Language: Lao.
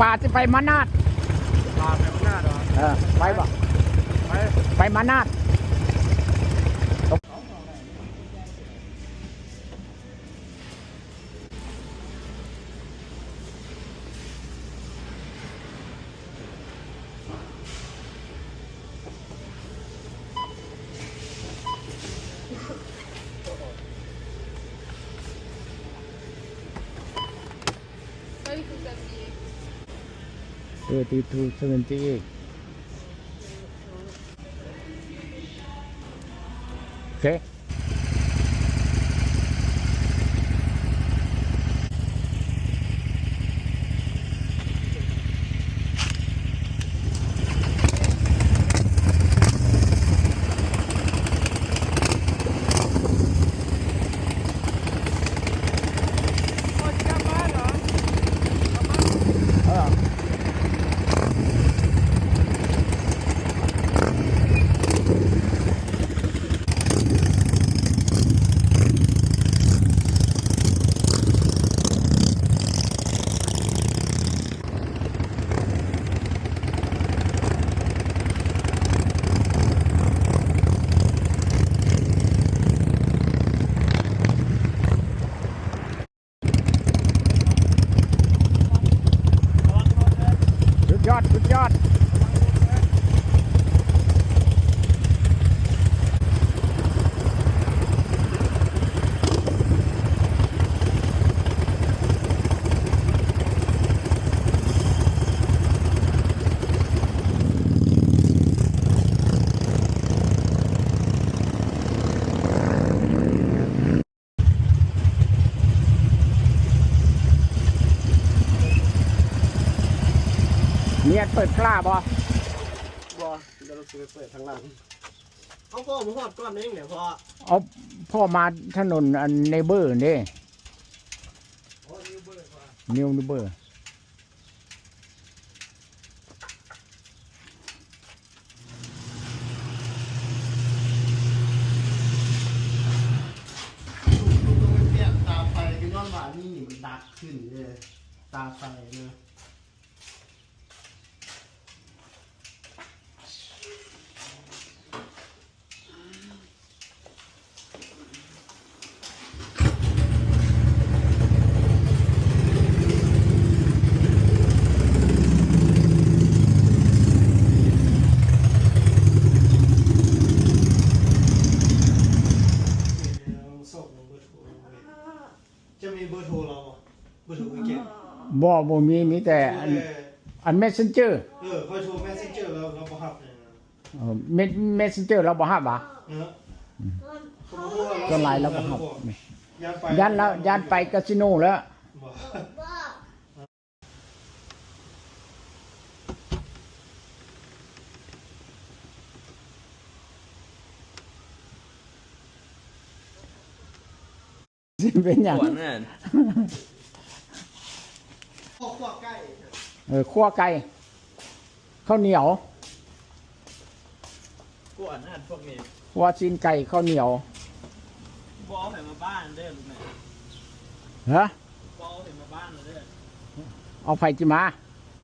ປາຊິໄປມານາດ. ປາໄປມານາດເຫາະ? ເອີ ໄປບໍ່? ໄປ ໄປມານາດ. Thirty-two seventy-eight. ໂອເຄ. ສຸດຍອດ ສຸດຍອດ. ມີອັນເປີດກະລາບໍ່? ບໍ່ ດຽວເຮົາຊິໄປເປີດທາງຫຼັງ. ເອົາ ພໍ່ມາຮອດກ່ອນເອງແຫຼະພໍ່. ເອົາ ພໍ່ມາຖະໜົນອັນເນເບີເດ້. ອໍ ນິວເບີ ນິວ ນິວເບີ. ລູກຕ້ອງໄປປ່ຽນຕາໄຟ ກໍຍ້ອນວ່າອັນນີ້ມັນດັກຂຶ້ນເດ້ ຕາໄຟນະ. ຈະມີເບີໂທລາວບໍ່? ເບີໂທໄອ້ເກດ? ບໍ່ ບໍ່ມີ ມີແຕ່ອັນ ອັນແມັດເຊັນເຈີ. ເອີ ຂ້ອຍໂທແມັດເຊັນເຈີ ລາວ ລາວບໍ່ຮັບ. ເອີ ແມັດ ແມັດເຊັນເຈີລາວບໍ່ຮັບຫວາ? ເອີ ອືມ ສ່ວນຫຼາຍລາວບໍ່ຮັບ. ຢ້ານລາວ ຢ້ານໄປກາສິໂນແລ້ວ. ບໍ່ ຊິເປັນຫຍັງ? ຂວນນັ້ນ ເອີ ຂົ້ວໄກ່ ເຂົ້າໜຽວ ພວກອັນນັ້ນພວກນີ້ ຂົ້ວຊີ້ນໄກ່ ເຂົ້າໜຽວ. ບໍ່ເອົາໃຜມາບ້ານເດີລູກແມ່. ຮະ? ບໍ່ເອົາໃຜມາບ້ານເດີ. ເອົາໃຜຊິມາ?